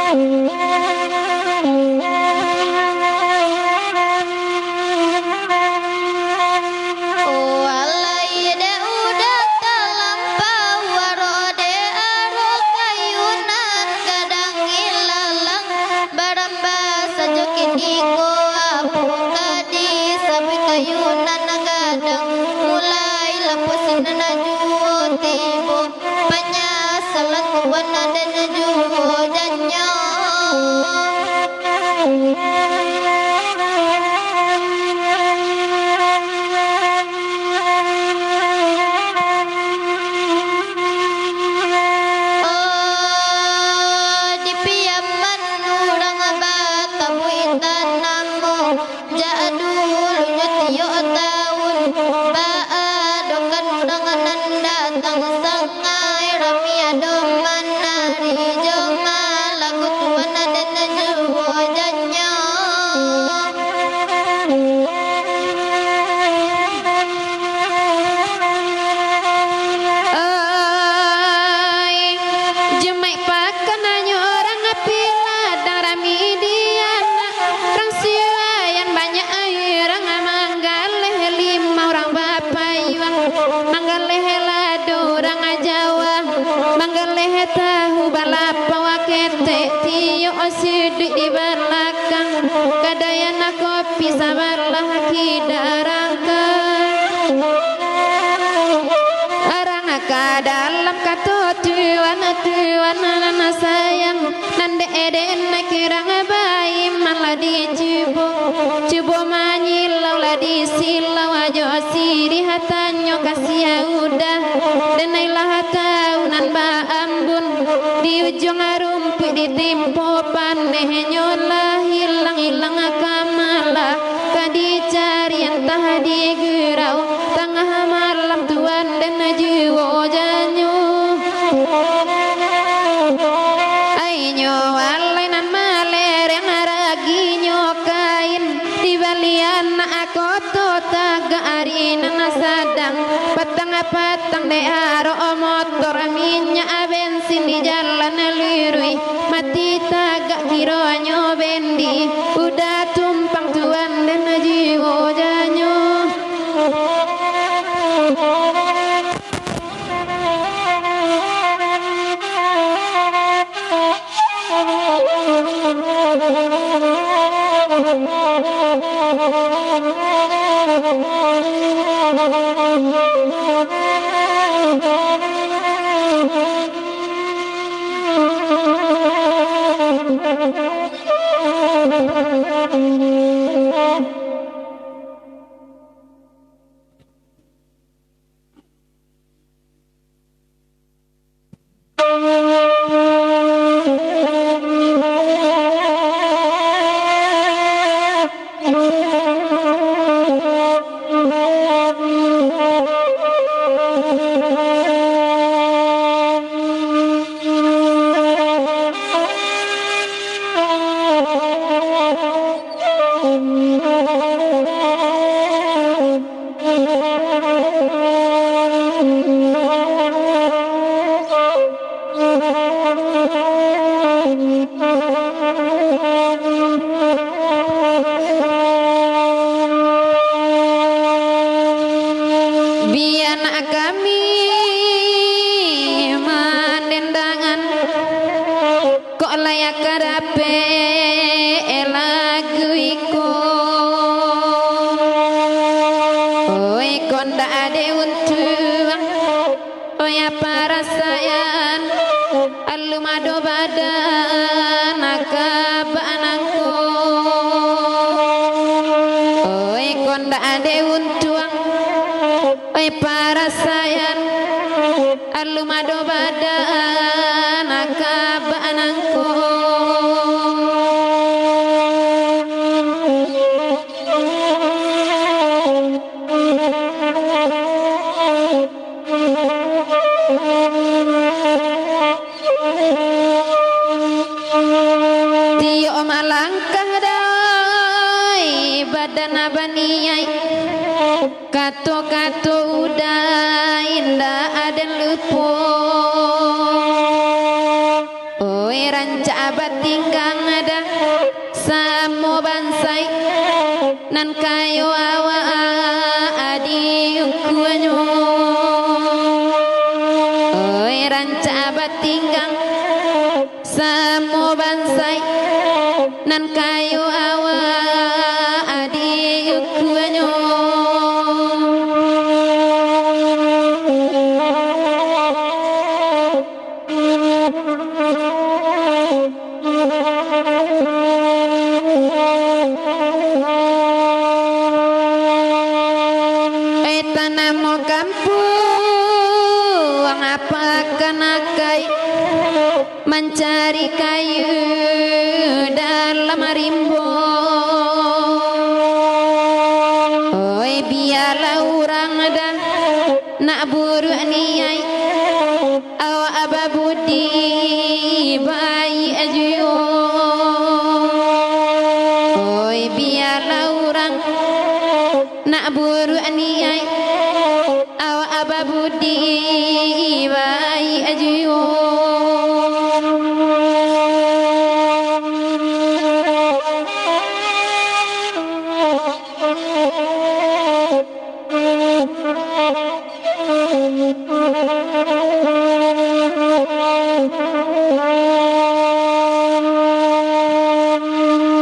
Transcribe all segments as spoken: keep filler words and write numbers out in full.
Walai dek uda talampau, arok dek arok kayunan, gadang ilalang barambah sajo kini ko, apo ka disabuik kayunan gadang, mulai lapok sinan juo tibo. Panyasalan tuan aden juo janyo. Oh, di Piaman urang batabuik tanamu. Jak dulunyo tiok taun, baadokan urang nan datang, sangai rami ado manari, jo malagu tuan aden juo janyo. Ai, Jumaik pakan anyo urang api ladang rami di anak, urang siayan banyak ai urang manggaleh limau, urang bapayuang manggaleh lado, urang Jawa manggaleh tahu balapau, ketek tiok siduik di balakang, kadai anak kopi sabalah kida rangka. Urang ka dalam kato tuan, tuan nan sayang, nan dek eden kirang baiman lah dicubo, cubo manyilau lah disilau, ajo sirih tanyo ka sia uda, den ai lah tau nan baambun, di ujuang rumpuik ditimpo panehnyo lah ilang-ilang kamalah, ka dicari antah di gurau, tangah malam tuan den juo janyo. Ai nyo alai nan malereng raginyo kain, dibali anak koto tagak ari nan sadang, patang-patang dek arok motor, minyak bensin di jalan luruih, mati tagak kironyo bendi, uda tumpang tuan den juo janyo. Bia nak kami mandendangan. Kok lai ka dapek lagu iko? Oi, kok ndak ade untuang, oi, parasaian, alun ado badan ka bak nangko. Oi, kok ndak ade untuang, oi, parasaian, alun ado badan ka bak nangko. Tiok malangkah dai badan baniaik. Kato-kato uda indak aden lupo. Oi, rancak batinggang dah samo bansai, nan kayo awak adi ukuanyo. Oi, rancak batinggang samo bansai, nan kayo awak adi ukuanyo. Eh, tanamo kampuang, apo kanakai mancari kayu dalam rimbo. Oi, bialah urang dah nak buruak niaik, awak babudi baiak juo. Oi, bialah urang nak buruak niaik, awak babudi baiak juo.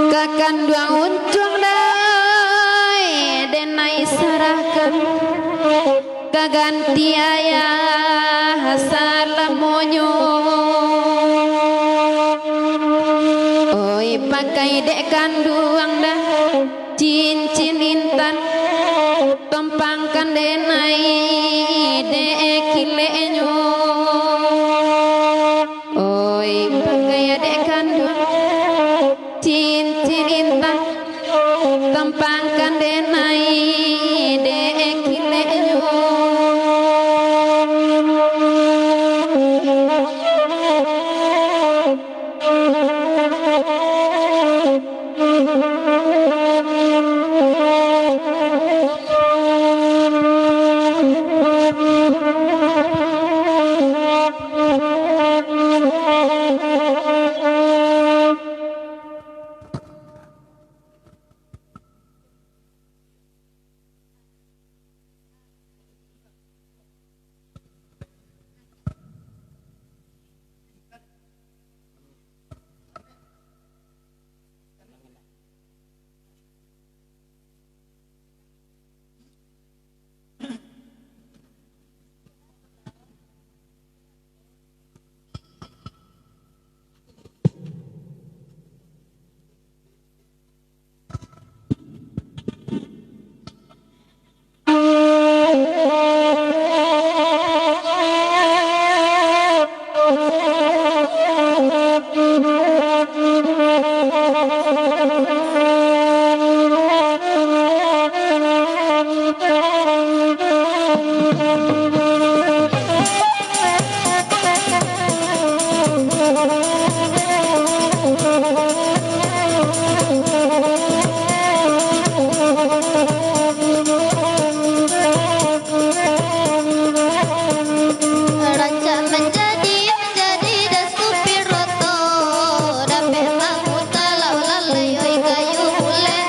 Ka kanduang untuang dai, denai sarahkan ka ganti ayah salamonyo. Oi, pakai dek kanduang dah cincin intan, tompangkan denai dek kileknyo. Oi, pakai dek kanduang cincin intan, tompangkan denai dek kileknyo. Rancak manjadi, manjadi dah supir oto, dapek mamuta lalai oi kayu bulek,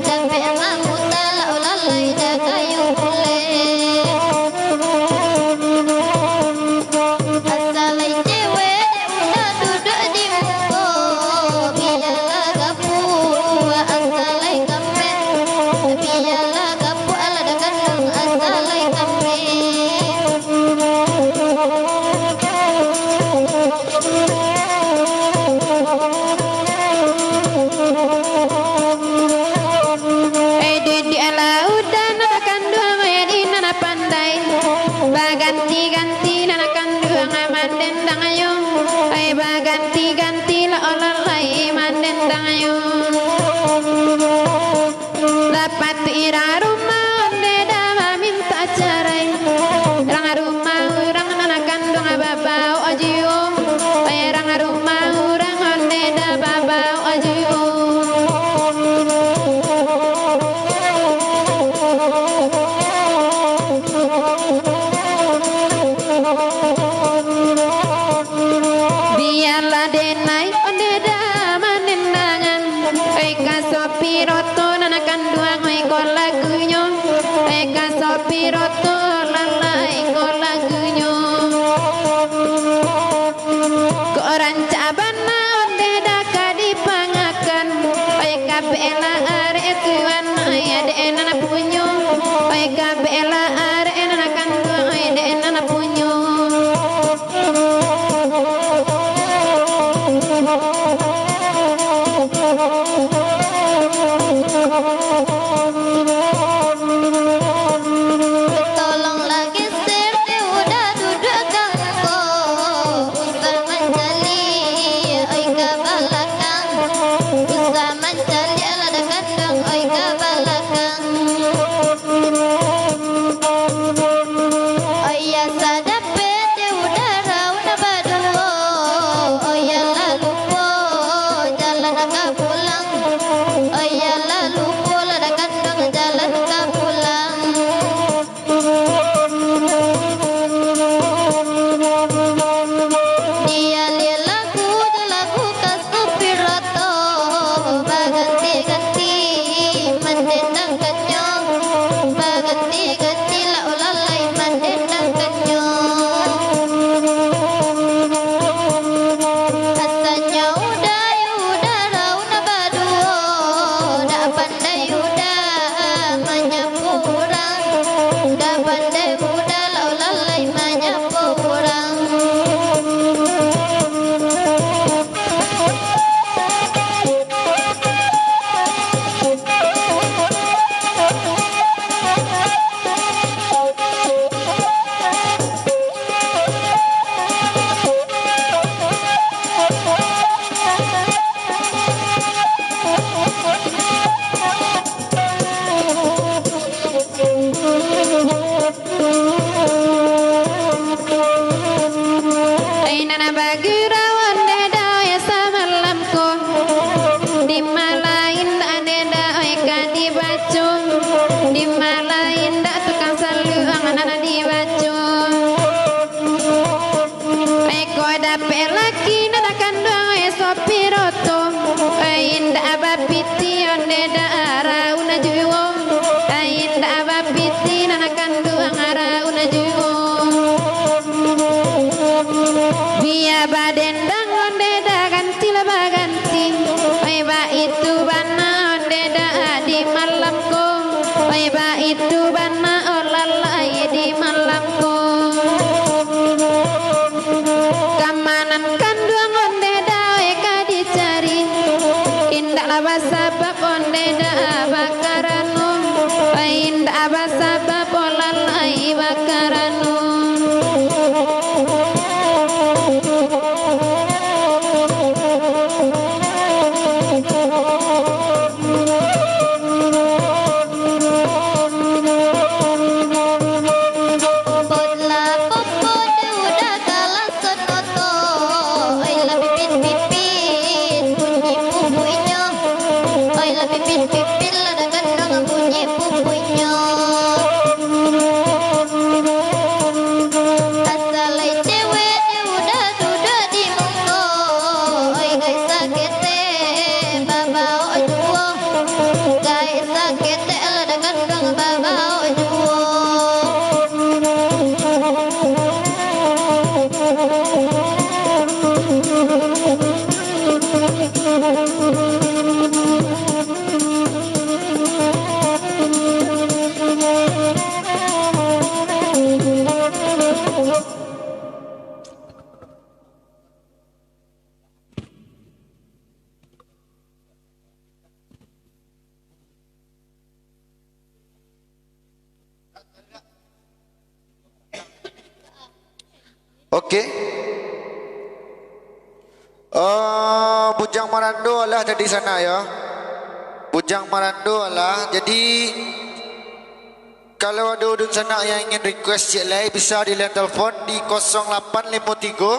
dapek mamuta lalai dah kayu bulek. Asalai cewek dek udah duduk di muko, bialah gapuak asalai kampek, bialah gapuak alah dah kanduang asalai kampek. Eh, didik alah udah nan kanduang, eh, di nan pandai. Baganti-ganti nan kanduang mandendang yo. Eh, baganti-ganti lah olah lai mandendang yo. Lah patuik urang rumah onde dah mamintak carai. Urang rumah urang nan kanduang babaok juo. Urang rumah urang onde dah babaok juo. Bialah dena Ondeh Da manendangan, oi ka sopiro tu nan kanduang, oi ko lagunyo, oi ka sopiro tu lalai ko lagunyo. Ko rancak bana Ondeh Da ka dipangakan, oi ka bela arek tuan, oi dek nan punyo, oi ka bela arek nan kanduang, oi dek nan punyo. Tolonglah geser dek Uda duduak ka muko, usah mancaliak oi ka balakang, usah mancaliak lah Da kanduang oi ka balakang. Oya sadapek dek Uda rauh nan baduo, oya lah lupo jalan ka pulang, oya lah lupo lah Da kanduang jalan ka pulang. Dialiah lagu jo lagu ka Sopiro tu baganti-ganti mandendangkannyo, baganti-ganti lah ulalai mandendangkannyo. Asanyo Uda, Uda rauh nan baduo, dak pandai Uda manyapu urang, dak pandai Uda lah ulalai manyapu urang. Ai nan bagurau Ondeh Da samalam ko, di ma lai indak Ondeh Da ka dibaco, di ma lai indak tukang saluang nan dibaco. Ai ko dapek laki nan kanduang ai Sopiro tu, ai indak bapiti Ondeh Da rauh nan juo, ai indak bapiti nan kanduang rauh nan juo. Bia badendang Ondeh Da ganti lah baganti, ai baitu bana Ondeh Da di malam ko, ai baitu bana ulalai di malam ko. Kamanan kanduang Ondeh Da ka dicari, indaklah basabab Ondeh Da bakarano, indak basabab ulalai bakarano. Popot lah popot, Uda kalah sonoto. Oi lah pipit-pipit bunyi pupuiknyo. Oi lah pipit-pipit, lah Da kanduang bunyi pupuiknyo. Asa lai cewek, Uda duduak di muko. Oi gai saketek babaok juo. Gai saketek lah Da kanduang babaok juo. Oke. Eh, Bujang Marando alah tadi sanak yo. Bujang Marando alah. Jadi, kalau ado dunsanak yang ingin request ciek lai, bisa di line telepon di kosong lapan limo tigo,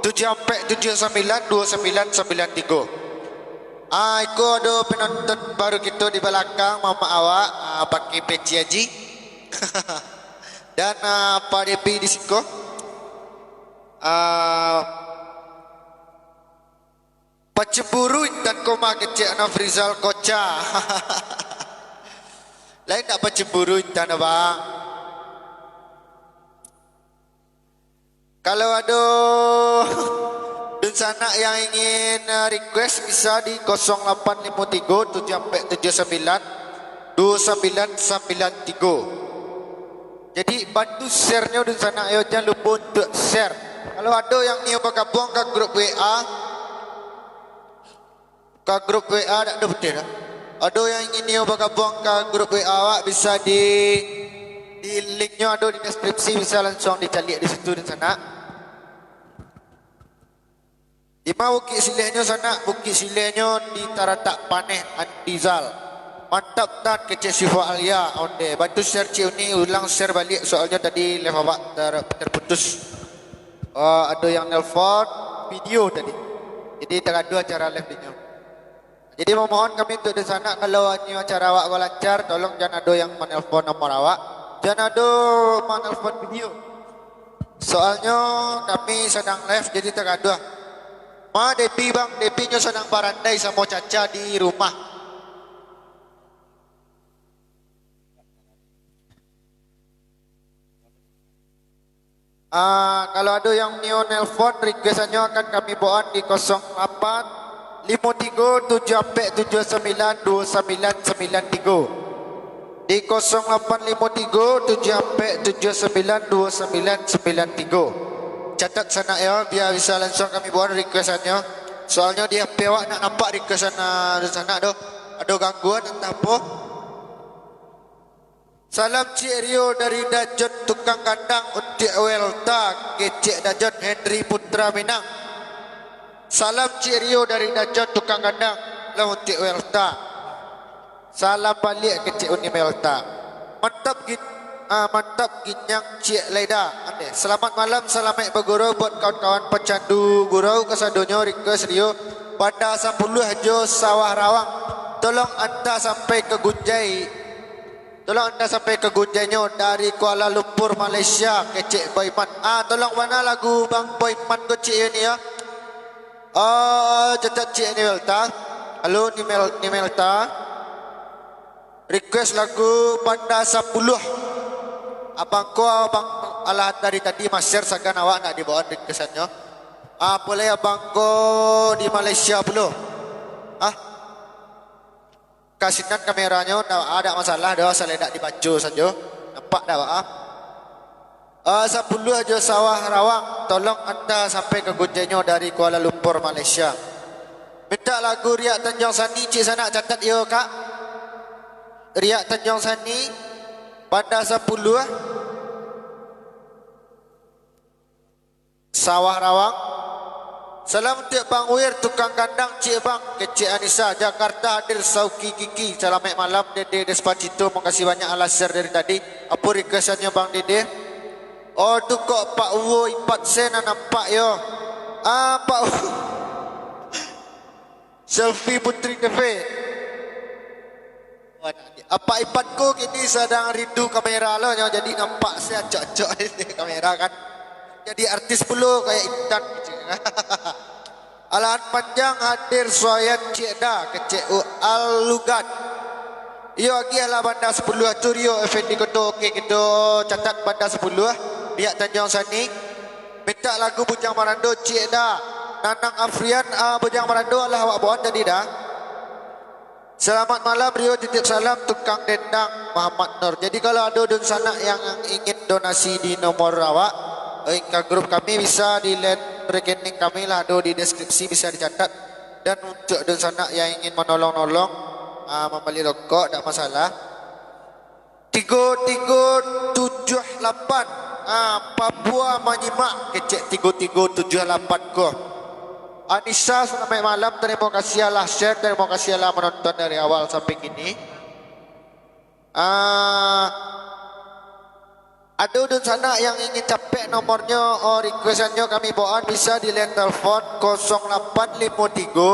tujuah ampek tujuah sambilan, duo sambilan sambilan tigo. Ah, iko ado penonton baru kito di balakang, mamak awak, ah, pakai peci aji. Dan, ah, Pak Depi di siko. Ah, Pacemburu intan ko mah, kecek Nafrizal Koca. Lain ndak pacemburu intan, Abang? Kalau ado dunsanak yang ingin, eh, request, bisa di kosong lapan limo tigo tujuh ampek tujuh sambilan duo sambilan sambilan tigo. Jadi, bantu share-nyo dunsanak yo, jan lupo untuak share. Kalau ado yang nio bagabuang ka grup W A, ka grup W A dak ado putih dah. Ado yang ingin nio bagabuang ka grup W A awak, bisa di, di link-nyo ado di deskripsi, bisa lansuang dicaliak di situ dunsanak. Di ma Bukik Silehnyo, sanak? Bukik Silehnyo di Taratak Paneh, Andizal. Mantap, Tan, kecek Syifa Alia, onde. Bantu share cik Uni, ulang share baliak, soalnyo tadi live awak ter-, terputus. Oh, ado yang nelpon video tadi. Jadi, tagaduah acara live dinyo. Jadi, mamohon kami untuak dunsanak, kalau nio acara awak ko lancar, tolong jan ado yang manelpon nomor awak. Jan ado manelpon video. Soalnyo kami sadang live, jadi tagaduah. Ma Depi, Bang? Depi nyo sadang barandai samo Caca di rumah. Ah, kalau ado yang nio nelpon, requestannyo akan kami bawaan di kosong lapan limo tigo tujuh ampek tujuh sambilan duo sambilan sambilan tigo. Di kosong lapan limo tigo tujuh ampek tujuh sambilan duo sambilan sambilan tigo. Catat sanak yo, bia bisa lansuang kami bawaan requestannyo. Soalnyo di H P awak ndak nampak requestan, ah, sanak doh. Ado gangguan antah apo. Salam Cik Rio dari Dajon Tukang Kandang untuak Welta, kecek Dajon Henry Putra Minang. Salam Cik Rio dari Dajon Tukang Kandang, lah untuak Welta. Salam baliak kecek Uni Welta. Mantap gin-, ah, mantap ginyang Cik Leda. Ande. Selamat malam, salamaik bagurau buat kawan-kawan pacandu gurau kasadonyo, request Rio Banda Sapuluah jo Sawah Rawang. Tolong anta sampai ka Gunjai. Tolong anda sampai ka Gunjainyo dari Kuala Lumpur, Malaysia, kecek Boyman. Ah, tolong bana lagu Bang Boyman ko cik yo ni yo. Ah, catat cik ni Melta. Halo, ni Mel-, ni Melta. Request lagu Banda Sapuluah. Abang ko, abang alah dari tadi maser sagan awak nak dibawaan requestannyo. Ah, boleh abang ko di Malaysia pulo. Ah. Ka sinan kameranyo, ndak, ah, ndak masalah doh, asal indak dibaco sajo. Nampak ndak, ah? Ah, Sapuluah jo Sawah Rawang, tolong anta sampai ka Gunjainyo dari Kuala Lumpur, Malaysia. Mintak lagu Riak Tanjuang Sani, cik sanak catat yo, Kak. Riak Tanjuang Sani, Banda Sapuluah. Sawah Rawang. Salam untuak Bang Wir, tukang kandang, cik Bang, kecek Anissa, Jakarta hadir, Sauki Kiki, salamaik malam, Dede Despacito, makasih banyak alah share dari tadi. Apo requestannyo Bang Dede? Oh, tu kok Pak Uwo Ipat se nan nampak yo. Ah, Pak Uwo. Selfie Putri T V. Apak Ipat ko kini sadang rindu kamera lo nyo, jadi nampak se acok-acok kamera kan. Jadi artis pulo kayak Intan gitu. Alahan panjang hadir Suayan Cik Da, kecek Al Lugat. Iyo, agiah lah Banda Sapuluah tu, Rio Effendi Koto. Oke, kito catat Banda Sapuluah, Riak Tanjuang Sani. Mintak lagu Bujang Marando, cik Da. Nanang Afrian, ah, Bujang Marando alah awak bawaan tadi Da. Selamat malam, Rio titip salam, tukang dendang Muhammad Nur. Jadi, kalau ado dunsanak yang ingin donasi di nomor awak, eh, ka grup kami, bisa di line rekening kami lah, ado di deskripsi, bisa dicatat. Dan untuak dunsanak yang ingin manolong-nolong, ah, mambali rokok, ndak masalah. Tigo tigo tujuah lapan. Ah, Papua manyimak, kecek tigo tigo tujuah lapan ko. Anissa, salamaik malam, tarimo kasih alah share, tarimo kasih alah manonton dari awal sampai kini. Ah, ado dunsanak yang ingin capek nomornyo, oh, requestannyo kami bawaan, bisa di line telepon kosong lapan limo tigo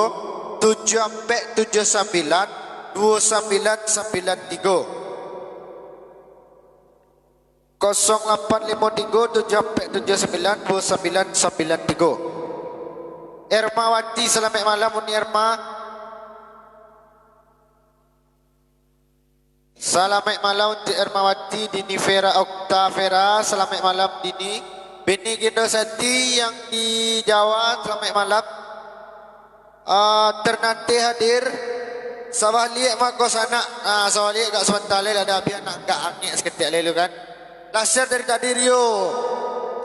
tujuah ampek tujuah sambilan duo sambilan sambilan tigo. Kosong lapan limo tigo tujuah ampek tujuah sambilan duo sambilan sambilan tigo. Ermawati, salamaik malam, Uni Erma. Salamaik malam untuk Ermawati, Dini Vera, Okta Vera, salamaik malam, Dini. Beni Gindo Sati yang di Jawa, salamaik malam. Ah, Ternate hadir. Sabah liek mako sanak. Ah, sabah liek agak sabanta lai lah, dah abiah nak agak angek saketek lai lu kan. Lah share dari tadi Rio.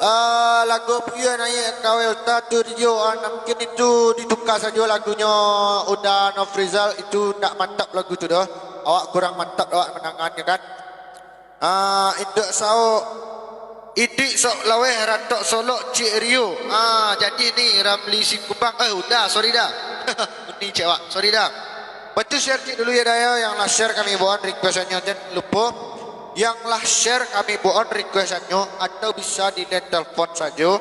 Ah, lagu Puyuh Naiak Kawelta tu Rio. Ah, mungkin itu ditukar sajo lagunyo Uda Nofrizal, itu ndak mantap lagu tu doh. Awak kurang mantap awak mandangannyo kan. Ah, Induak Saok. Iduik Sok Laweh, Ratok Solok, Cik Rio. Ah, jadi ni Ramli Sikumbang. Eh, Uda, sorry dah. Uni cek awak, sorry dah. Bantu share cik dulu ya, dah ya. Yang lah share kami bawaan requestannyo, jan lupo. Yang lah share kami bawaan requestannyo, atau bisa di line telepon sajo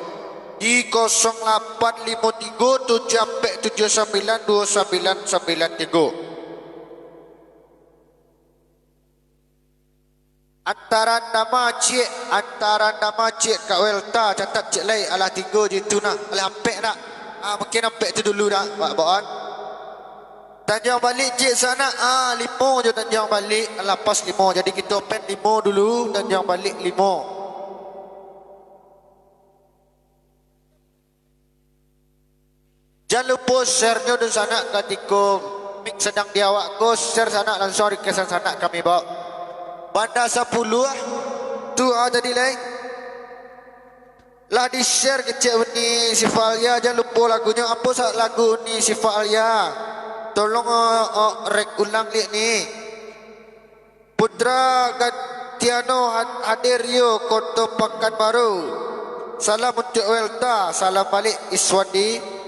di kosong lapan limo tigo tujuh ampek tujuh sambilan duo sambilan sambilan tigo. Antaran Dama, ciek, Antaran Dama, ciek, Kak Welta, catat ciek lai, alah tigo je tu nah, alah ampek nak. Ah, mungkin ampek tu dulu dah, Pak Baon. Tanjuang Balik, ciek, sanak, ah, limo je Tanjuang Balik, alah pas limo. Jadi kito open limo dulu, Tanjuang Balik limo. Jan lupo share-nyo dunsanak, katiko mik sadang di awak ko, share sanak, langsuang request-an sanak kami bao. Banda sapuluah, tu ah tadi lai. Lah di-share kecek Uni Sifa Alia, jan lupo lagunyo. Apo sa-, lagu Uni Sifa Alia? Tolong, oh, oh, rek ulang liek ni. Putra Gantiano had-, hadir yo, Koto Pakanbaru. Salam untuk Welta, salam balik Iswandi.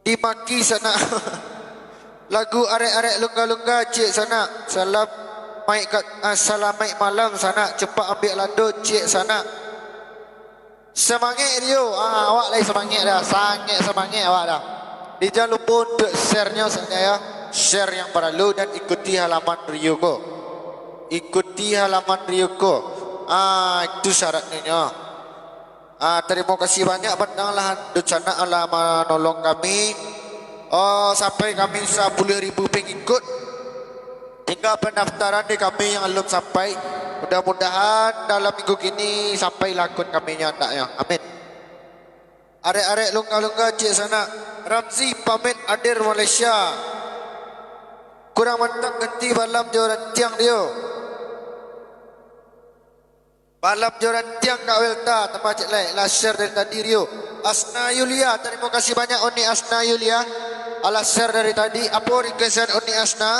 Dimaki sanak. Lagu arek-arek lungga-lungga, ciek sanak. Salam maik ka-, ah, salamaik malam sanak. Cepat ambiak lado, ciek sanak. Samangek Rio, ah, awak lai samangek dah, sangek samangek awak dah. Di jan lupo untuk share-nyo sajo ya, share yang paralu dan ikuti halaman Rio ko. Ikuti halaman Rio ko. Ah, itu syaratnyo nyo. Ah, tarimo kasih banyak bandang lah dunsanak alah manolong kami. Oh, sampai kami sapuluah ribu pengikut. Tingga pandaftaran di kami yang alun sampai. Mudah-mudahan dalam minggu kini sampailah akun kami nyo andaknyo. Amin. Arek-arek lungga-lungga, ciek sanak. Ramzi pamit hadir Malaysia. Kurang mantap ganti balam jo rantiang dio. Balam jo rantiang Kak Welta, tambah ciek lai, lah share dari tadi Rio. Asna Yulia, tarimo kasih banyak Uni Asna Yulia. Alah share dari tadi, apo requestan Uni Asna?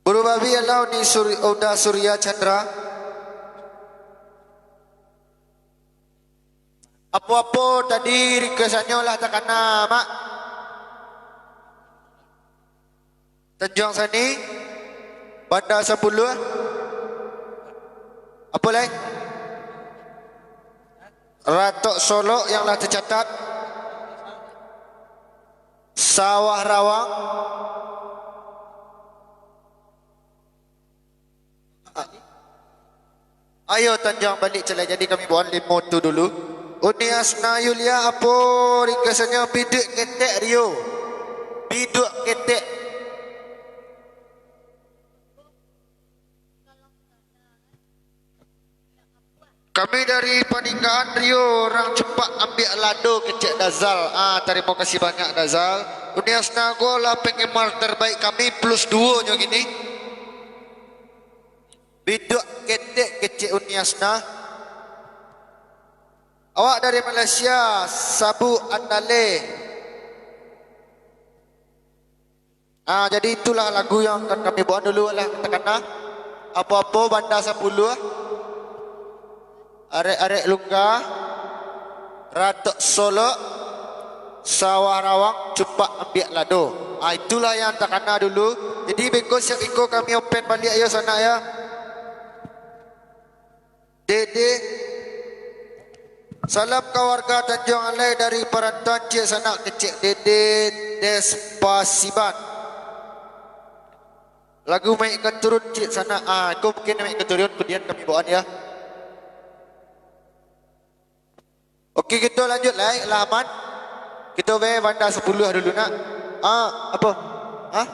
Buru Babi alah Uni Suri-, Uda Surya Chandra. Apo-apo tadi requestannyo lah takana, Mak. Tanjuang Sani, Banda Sapuluah. Apo lai? Ratok Solok yang lah tercatat. Sawah Rawang. Ayo Tanjuang Balik ciek lai, jadi kami bawaan limo tu dulu. Uni Asna Yulia, apo requestannyo? Biduak Ketek Rio. Biduak Ketek. Kami dari Paninggalan Rio, urang Cepak Ambiak Lado kecek Dazal. Ah, tarimo kasih banyak Dazal. Uni Asna ko lah penggemar terbaik kami, plus duo nyo kini. Biduak Ketek kecek Uni Asna. Awak dari Malaysia, Sabu Andale. Ah, jadi itulah lagu yang akan kami bawaan dulu lah, katakanlah. Apo-apo Banda Sapuluah, Arek-arek Lungga, Ratok Solok, Sawah Rawang, Cupak Ambiak Lado. Ah, itulah yang takana dulu. Jadi, beko siap iko kami open baliak yo, sanak ya. Dede. Salam ka warga Tanjuang Alai dari Parantuan, ciek sanak kecek Dede Despasiban. Lagu maik ka turun cik sanak. Ah, ko mungkin maik ka turun, kudian kami bawaan ya. Oke, kito lanjut lai, lah aman. Kito be banda sapuluah dulu nak. Ah, apo? Hah?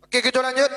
Oke, kito lanjut.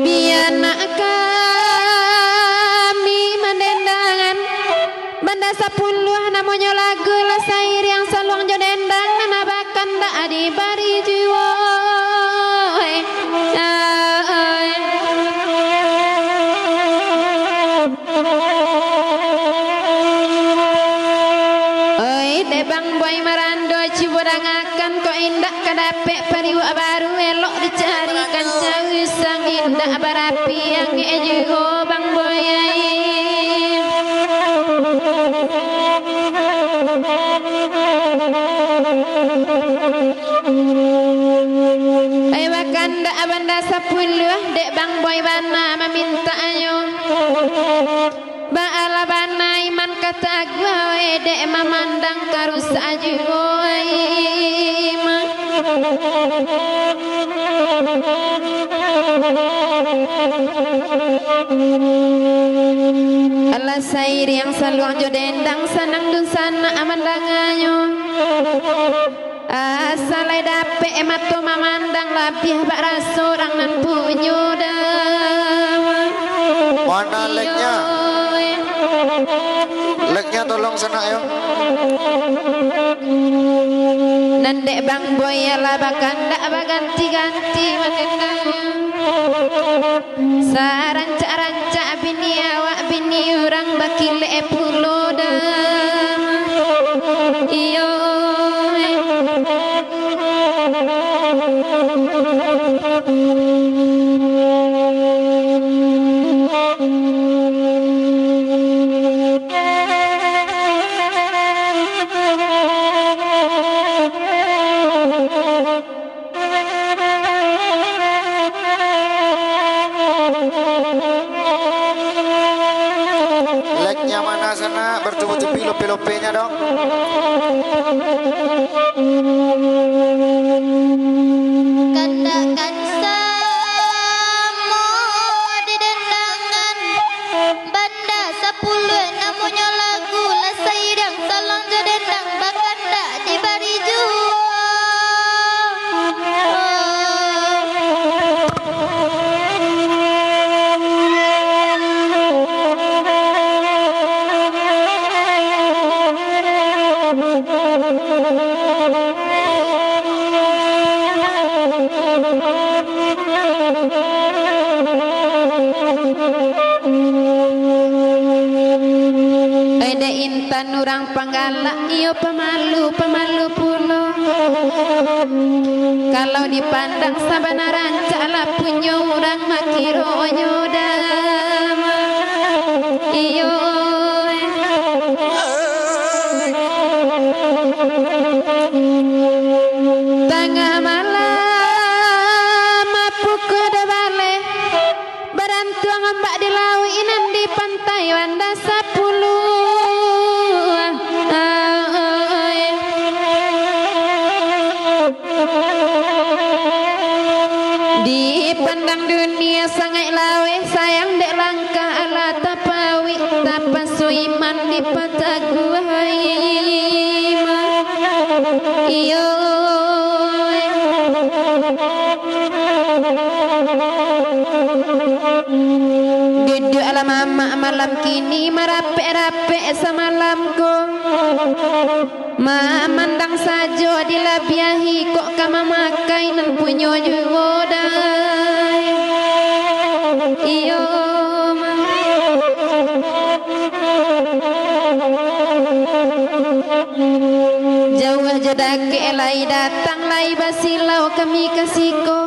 Bia nak kami mandendangan. Banda sapuluah namonyo lagu lah sairiang saluang jo dendang nan bakandak dibari juo. Oi. Oi. Oi, dek Bang Boy Marando, cubo dangakan kok indak ka dapek pariuak baru, elok dicari kanca usang indak barapi angek juo. Bang Boy ai. Ai bakandak banda sapuluah, dek Bang Boy bana mamintaknyo. Baalah bana iman ka taguah, weh, dek mamandang ka rusak juo ai. Alah sairiang saluang jo dendang, sanang dunsanak mandanganyo. Asa lai dapek mato mamandang, labiah bak raso urang nan punyo dama. Mana leknya? Iyo. Leknya tolong sanak yo. Nan dek Bang Boy alah bakandak baganti-ganti manandang. Sarancak-rancak bini awak, bini urang bakilek pulo dama. Iyo. Leknya mana sanak, bertubi-tubi lope-lopenya dong. Kandakan samo didendangan. Banda sapuluah namonyo lagu, lah sairiang saluang jo dendang, bakandak dibari juo. Ai dek intan urang panggalak, iyo pamalu, pamalu pulo. Kalau dipandang sabana rancak lah punyo urang makironyo dama. Iyo. Tangah malam, pukua duo baleh, barantuang ombak di lauik nan di pantai Banda Sapuluah. Dipandang dunia sangaik laweh, sayang dek langkah alah tapauik, tapasuik iman dipataguah iman. Iyo. Duduaklah mamak malam kini, marapek-rapek samalam ko. Mamandang sajo dilabiahi, kok ka mamakai nan punyo juo dai. Iyo, ma. Jauah jo dakek lai datang, lai basilau kami ka siko.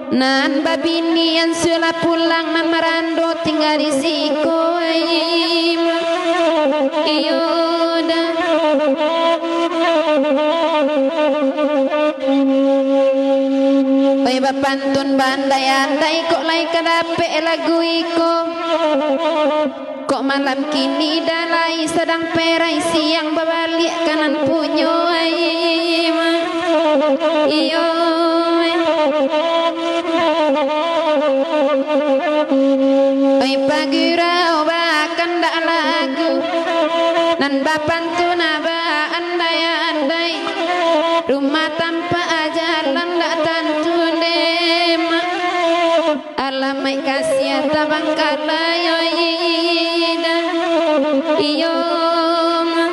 Nan babini ansualah pulang, nan marando tingga di siko, ai, ma. Iyo, da. Oi, bapantun baandai-andai, kok lai ka dapek lagu iko. Kok malam kini da lai sadang perai, siang babaliak ka nan punyo, ai, ma. Iyo, ai. Oi, pagurau bakandak lagu, nan bapantun baandai-andai, rumah tampak jalan dak tantu, dema. Alamaik kasiah tabangkalai, oi, da. Iyo, ma.